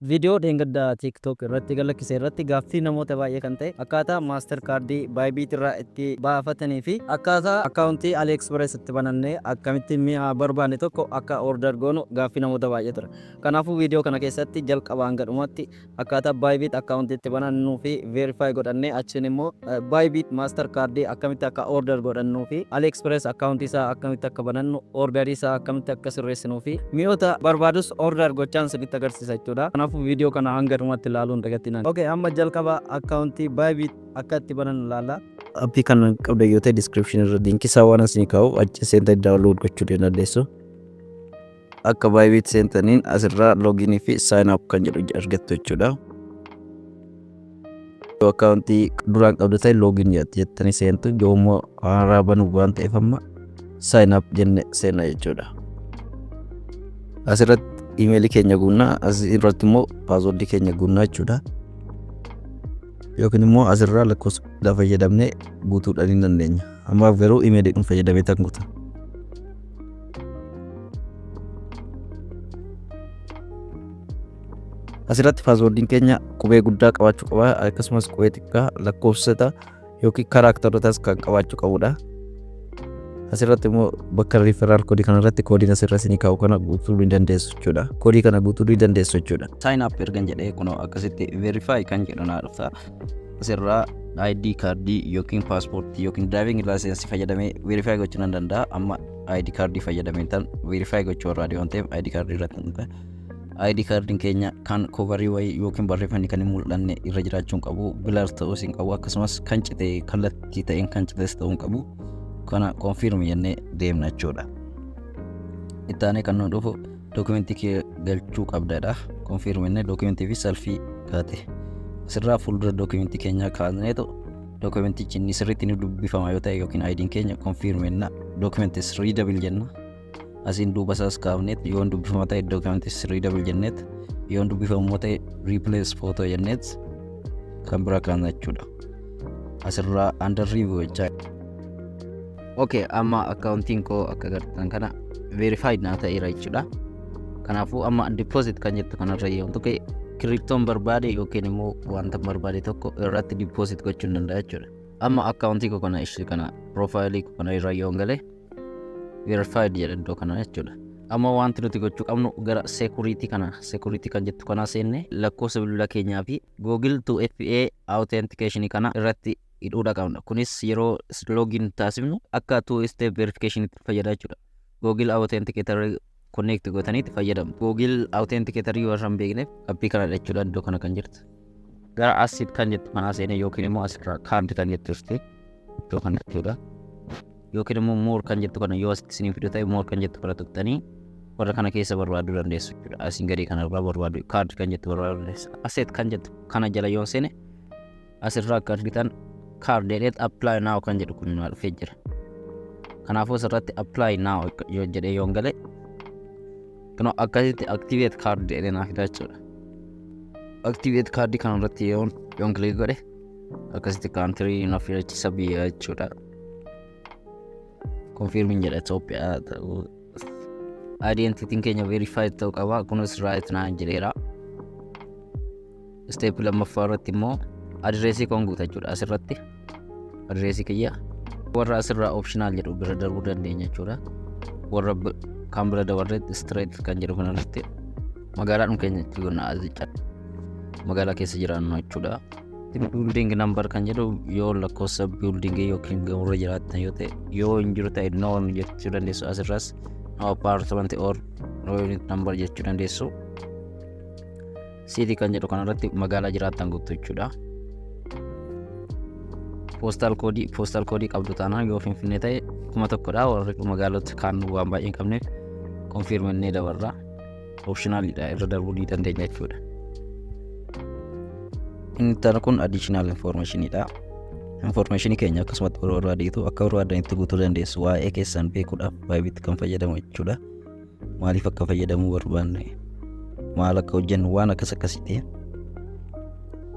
Viidiyoo dheengaddaa TikTok irratti galakkise irratti gaaffii namoota baay'ee kan ta'e akkaataa master kaardii Bybit irraa itti baafatanii fi akkaataa akkaawuntii AliExpress itti banannee akkamitti mi'a barbaanne tokko akka order goonu gaaffii namoota baay'ee ture. Kanaafuu viidiyoo kana keessatti jalqabaa hanga dhumaatti akkaataa Bybit akkaawuntii itti banannuu fi verify godhannee, achiin immoo Bybit master kaardii akkamitti akka order godhannuu fi AliExpress akkaawuntii isaa akkamitti akka banannu, orderii isaa akkamitti akka sirreessinuu fi mi'oota barbaadus order gochaan isinitti agarsiisa jechuudha. Kanaafuu viidiyoo kana hanga dhumaatti ilaaluu hin dagatinaa. Okay, amma jalqaba akkaawuntii Bybit akka itti banannu ilaalla. Appii kana qabda yoo ta'e, description irra linkii isaa waan isinii kaa'uuf achi seentanii download gochuu dandeessu. Akka Bybit seentaniin asirraa login fi sign up kan jedhu argattu jechuudha. Yoo akkaawuntii duraan qabdu ta'e, login jettanii seentu. Yoo immoo haaraa banuu waan ta'eef, amma sign up jenne seenna jechuudha. Asirratti imeelii keenya guunnaa, asirratti immoo paaswordii keenya guunnaa jechuudha. Yookiin immoo asirraa lakkoofsa bilbilaa fayyadamnee guutuudhaan ni dandeenya. Ammaaf garuu imeeliidhaan fayyadamee tan guuta. Asirratti paaswordiin keenya qubee guddaa qabaachuu qaba, akkasumas qubee xiqqaa, lakkoofsota yookiin karaakterotas kan qabaachuu qabudha. Asirratti immoo bakka referral koodii kanarratti koodiin asirra isinii kaa'u kana guutuu ni dandeessu jechuudha. Koodii kana guutuu ni dandeessu jechuudha. Sign up ergan jedhee, kunoo akkasitti verify kan jedhu naa dhufa. Asirraa ID kaardii yookiin paaspoortii yookiin driving license fayyadamee verify gochuu nan danda'a. Amma ID kaardii fayyadamee tan verify gochuu barbaade waan ta'eef, ID kaardii irratti hin dhufe. ID kaardiin keenya kan coverii wayii yookiin barreeffamni kan hin mul'anne irra jiraachuu hin qabu. Blur ta'uus hin qabu. Akkasumas kan cite, kallattii ta'een kan cites ta'uu hin qabu. Kana confirm jennee deemna jechuudha. Itti aanee kan nu dhufu dookumentii kee galchuu qabdadha. Confirm jennee dookumentii fi selfie kaate. Asirraa fuuldura dookumentii keenyaa kaasneetu, dookumentichi inni sirriitti ni dubbifama yoo ta'e yookiin ID'n keenya, confirm jenna. Document is readable jenna. Asiin duuba isaas kaafneet, yoo hin dubbifama ta'e document is readable jenneet, yoo hin dubbifamu ta'e replace photo jenneet kan biraa kaasna jechuudha. Asirraa under review jechaa. Okay, amma akkaawuntiin koo akka agartan kana verified naa ta'eera jechuudha. Kanaafuu amma deposit kan jettu kanarra yoo tuqe, kiriptoon barbaade yookiin immoo wanta barbaade tokko irratti deposit gochuu hin danda'a jechuudha. Amma akkaawuntii koo kana, ishee kana, piroofaayilii koo kana irra yoo gale, verified jedha iddoo kana jechuudha. Amma wanti nuti gochuu qabnu gara security kana, security kan jettu kana seenne, lakkoofsa bilbila keenyaa fi Google 2FA authentication kana irratti hidhuudha qabna. Kunis yeroo login taasifnu akka two step verification itti fayyada jechuudha. Google Authenticator connect gootanii itti fayyadamu. Google Authenticator warra hin beekneef appii kana jechuudha, iddoo kana kan jirtu. Gara asset kan jettu kanaa seenee, yookiin immoo asirraa card kan jettu jirti iddoo kana jechuudha. Yookiin immoo more kan jettu kana yoo asitti isinii fidu ta'e, more kan jettu kana tuqxanii warra kana keessa barbaaduu dandeessu jechuudha. Asiin gadii kanarraa barbaadu, card kan jettu barbaaduu dandeessu. Asset kan jettu kana jala yoo seene, asirraa akka argitan card jedheet apply now kan jedhu kun naa dhufee jira. Kanaafuu asirratti apply now yoo jedhee yoon gale, kunoo akkasitti activate card jedhee naa fida jechuudha. Activate card kana irratti yoon click godhe, akkasitti country na filachisa, biyya jechuudha. Confirming jedha, Itoophiyaa ta'uu, identityn keenya verified ta'uu qaba. Kunis right naan jedheera. Step lammaffaa irratti immoo adireesii koon guuta jechuudha. Asirratti adireesii kiyya warra asirraa optional jedhu bira darbuu dandeenya jechuudha. Warra kan bira dabarreetti, street kan jedhu kanarratti magaalaadhum keenya itti gonna, asicha magaalaa keessa jiraannu jechuudha. Building number kan jedhu yoo lakkoofsa building yookiin gamoorra jiraattan yoo ta'e, yoo hin jiru ta'e no jechuu dandeessu. Asirras no apartment or no unit number jechuu dandeessu. City kan jedhu kanarratti magaalaa jiraattan guutu jechuudha. Postal koodii, postal koodii qabdu taanaan, yoo Finfinnee ta'e 1000dha. Warri magaalota kaan waan baay'ee hin qabneef confirm innee dabarra. Optionalidha, irra darbuu ni dandeenya jechuudha. Inni itti aanu kun additional informationidha. Informationii keenya akkasumatti barbaadeetu akka barbaadanitti guutuu dandeessu. Waa'ee keessan beekuudhaaf Bybit kan fayyadamu jechuudha. Maaliif akka fayyadamuu barbaanne, maal akka hojjennu, waan akkas akkasiiti.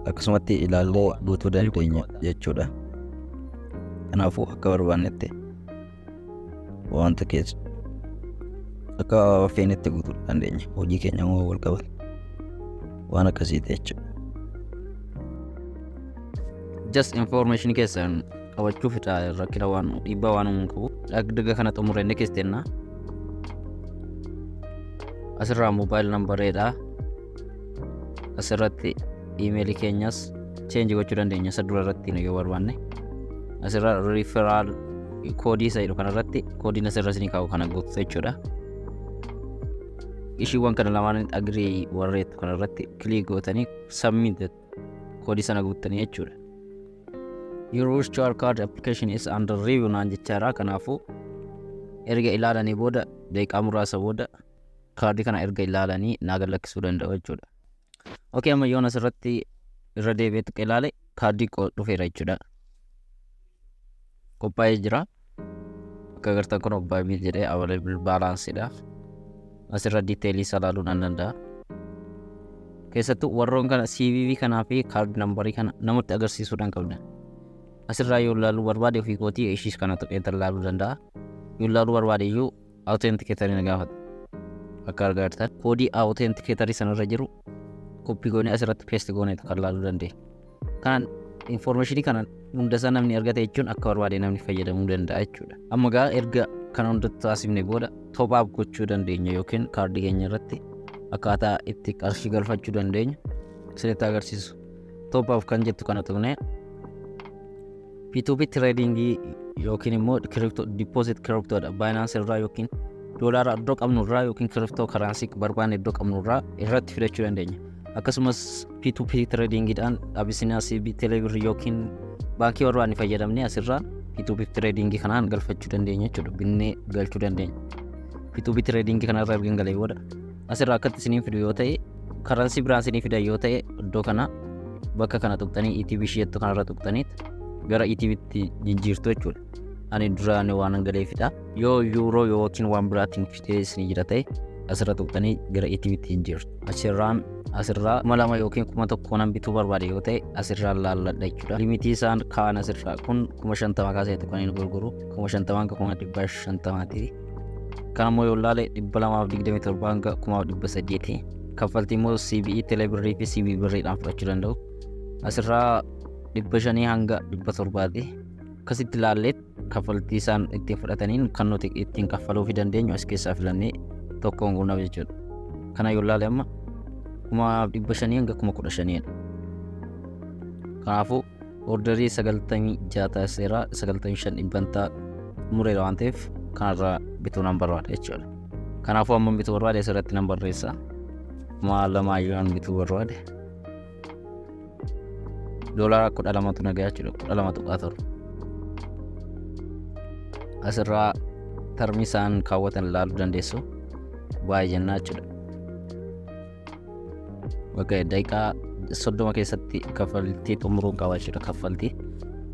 Akkasumatti ilaallee guutuu dandeenya jechuudha. Kanaafuu akka barbaannetti wanta keessa akka feenetti guutuu dandeenya. Hojii keenya immoo wal qabata. Waan akkasiiti jechuudha. Just information keessan qabachuuf rakkina waan dhiibbaa waan uumuu qabu. Dhagdaga kana xumuree next jenna. Asirraa mobile numbereedha. Asirratti iimeelii keenyas change gochuu dandeenya isa dura irratti yoo barbaanne. Asirra referral koodii isa jedhu kanarratti koodiin asirra isinii kaa'u kana guutu jechuudha. Ishiiwwan kana lamaan agree warreettu kanarratti click gootanii submit koodii sana guuttanii jechuudha. "Your virtual card application is under review" naan jechaadha. Kanaafuu erga ilaalanii booda, daqiiqaa muraasa booda kaardii kana erga ilaalanii naa gad lakkisuu danda'u jechuudha. Okay, amma yoon asirratti irra deebi'ee tuqee ilaale, kaardii dhufeera jechuudha. Qophaa'ee jira. Akka agartan kun Bybit jedhee available balanceidha. Asirra detailii isaa ilaaluu nan danda'a. Keessattuu warroon kana CVV kanaa fi card numberii kana namatti agarsiisuudhaan qabda. Asirraa yoo ilaaluu barbaade, ofii kootii ishiis kana tuqee ilaaluu danda'a. Yoo ilaaluu barbaade iyyuu authenticatorii na gaafata. Akka argaa jirtan koodii authenticatorii sanarra jiru copy goonee asirratti paste goonee kan ilaaluu dandeenya. Kanaan informationii kana hundasaa namni argate jechuun akka barbaade namni fayyadamuu danda'a jechuudha. Amma gaa erga kana hunda taasifne booda top up gochuu dandeenya yookiin kaardii keenya irratti akkaataa itti qarshii galfachuu dandeenyu isinitti agarsiisu. Top up kan jettu kana tuqnee P2P tradingii yookiin immoo crypto deposit, cryptodha. Binance irraa yookiin doolaara iddoo qabnu irraa yookiin crypto currency barbaanne iddoo qabnu irraa irratti fidachuu dandeenya. Akkasumas P2P tradingiidhaan Abisiiniyaa, CBE, Telebirr yookiin baankii barbaanne fayyadamnee asirraa P2P tradingii kanaan galfachuu dandeenya jechuudha. Binnee galchuu dandeenya. P2P tradingii kanarra erga galee booda asirraa akkatti isiniin fidu yoo ta'e, currency biraan isinii fidan yoo ta'e, iddoo kana bakka kana tuqxanii ETB isheettu kanarra tuqxaniit gara ETBtti jijjiirtu jechuudha. Ani duraan waan galeefidha. Yoo yuuroo yookiin waan biraatiin fidee isinii jira ta'e, asirra tuqxanii gara ETBtti jijjiirtu. Achirraan asirraa 2000 yookiin 1000 nan bituu barbaade yoo ta'e, asirraan laalladha jechuudha. Limitii isaan kaa'an asirraa kun 50,000 kaaseetu kan inni gurguru, 50,000 hanga 550,000ti. Kan ammoo yoo ilaale 227 hanga 300,000ti. Kaffaltii immoo CBE, Telebirrii fi CBE birriidhaan fudhachuu danda'u. Asirraa 500 hanga 700ti. Akkasitti ilaallee kaffaltii isaan ittiin fudhataniin kan nuti ittiin kaffaluu fi dandeenyu as keessaa filannee tokkoon guunaaf jechuudha. Kana yoo ilaale amma 500,000 hanga 15,000dha. Kanaafuu orderii 96 taasiseera, 95 dhibbantaa mureera waan ta'eef kanarraa bituu nan barbaada jechuudha. Kanaafuu amma bituu barbaade asirratti nan barreessa. 2000 yoon bituu barbaade, doolaara 12tu nagaa jechuudha, 12.7. Asirraa termii isaan kaawwatan ilaaluu dandeessu, baay'ee jennaa jechuudha. Bakka daqiiqaa 30 keessatti kaffaltii xumuruun qaba jechuudha, kaffaltii.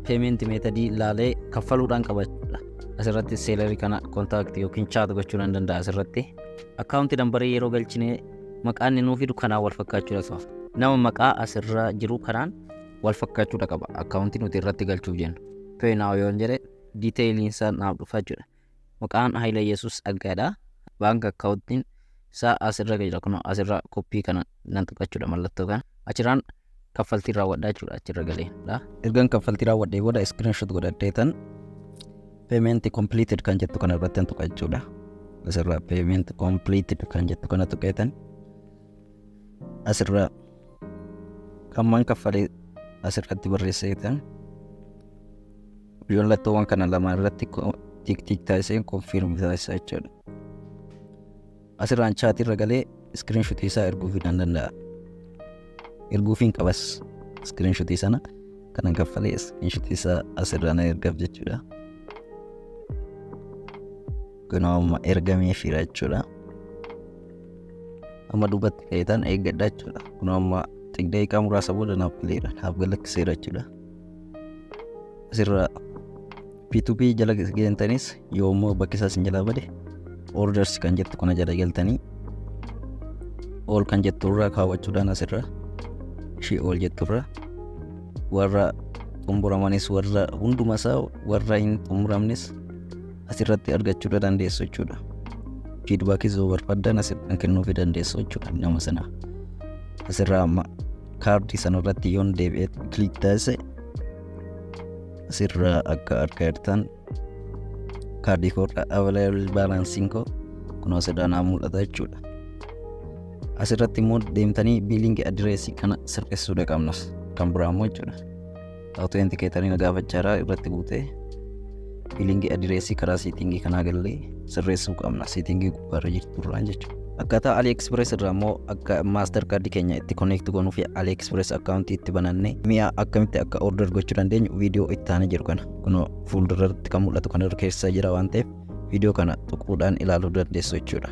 Payment methodii ilaalee kaffaluudhaan qaba jechuudha. Asirratti sellerii kana contact yookiin chat gochuu nan danda'a asirratti. Account numberii yeroo galchine maqaan inni nuu fidu kanaan wal fakkaachuudha qaba. Nama maqaa asirra jiru kanaan wal fakkaachuudha qaba. Akkaawuntii nuti irratti galchuuf jennu. Pay now yoon jedhe, detailiin isaa naaf dhufa jechuudha. Maqaan Haayila Yesuus Dhaggaadha. Bank accountiin isaa asirra jira, kun asirra copy kana nan tuqachuudha, mallattoo kana. Achirraan kaffaltii raawwadhaa jechuudha achirra galee. Ergan kaffaltii raawwadhee booda screenshot godhadheetan payment completed kan jettu kana irratti tuqa jechuudha. Asirra payment completed kan jettu kana tuqeetan asirra kamman kaffalee asirratti barreesseetan mallattoowwan kana lamaan irratti tick tick taasisee confirm taasisa jechuudha. Asirraan chatii irra galee screenshotii isaa erguufii nan danda'a. Erguufiin qabas screenshotii sana kanan kaffalee screenshotii isaa asirraa na ergaaf jechuudha. Kunoo amma ergameefiira jechuudha. Amma duubatti ka'eetaan eeggadha jechuudha. Kunoo amma daqiiqaa muraasa booda naaf galeera, naaf galakkiseera jechuudha. Asirra P2P jala geentanis, yoo immoo bakki isaa isin jalaa bade, orders kan jettu kana jala galtanii all kan jettu irraa kaawwachuudhaan asirra ishii all jettu irra warra xumuramanis, warra hunduma isaa, warra hin xumuramnes asirratti argachuu dandeessu jechuudha. Feedbackis yoo barbaaddan asirraan kennuufii dandeessu jechuudha nama sana. Asirraa amma kaardii sanarratti yoon deebi'ee click taasise, asirraa akka argaa jirtan kaardii koorraa available balanceiin koo kunoo asirraa naa mul'ata jechuudha. Asirratti immoo deemtanii billing addressii kana sirreessuudha qabna kan biraa immoo jechuudha. Authenticatorii na gaafachaa jira. Irratti guutee billing addressii karaa settingii kanaa gallee sirreessuu qabna, settingii gubbaarra jirturraan jechuudha. Akkaataa AliExpress irraa immoo akka Master Card keenya itti connect goonuu fi AliExpress accountii itti banannee mi'a akkamitti akka order gochuu dandeenyu viidiyoo itti aanee jiru kana kunoo fuulduratti kan mul'atu kana irra keessa jira waan ta'eef, viidiyoo kana tuquudhaan ilaaluu dandeessu jechuudha.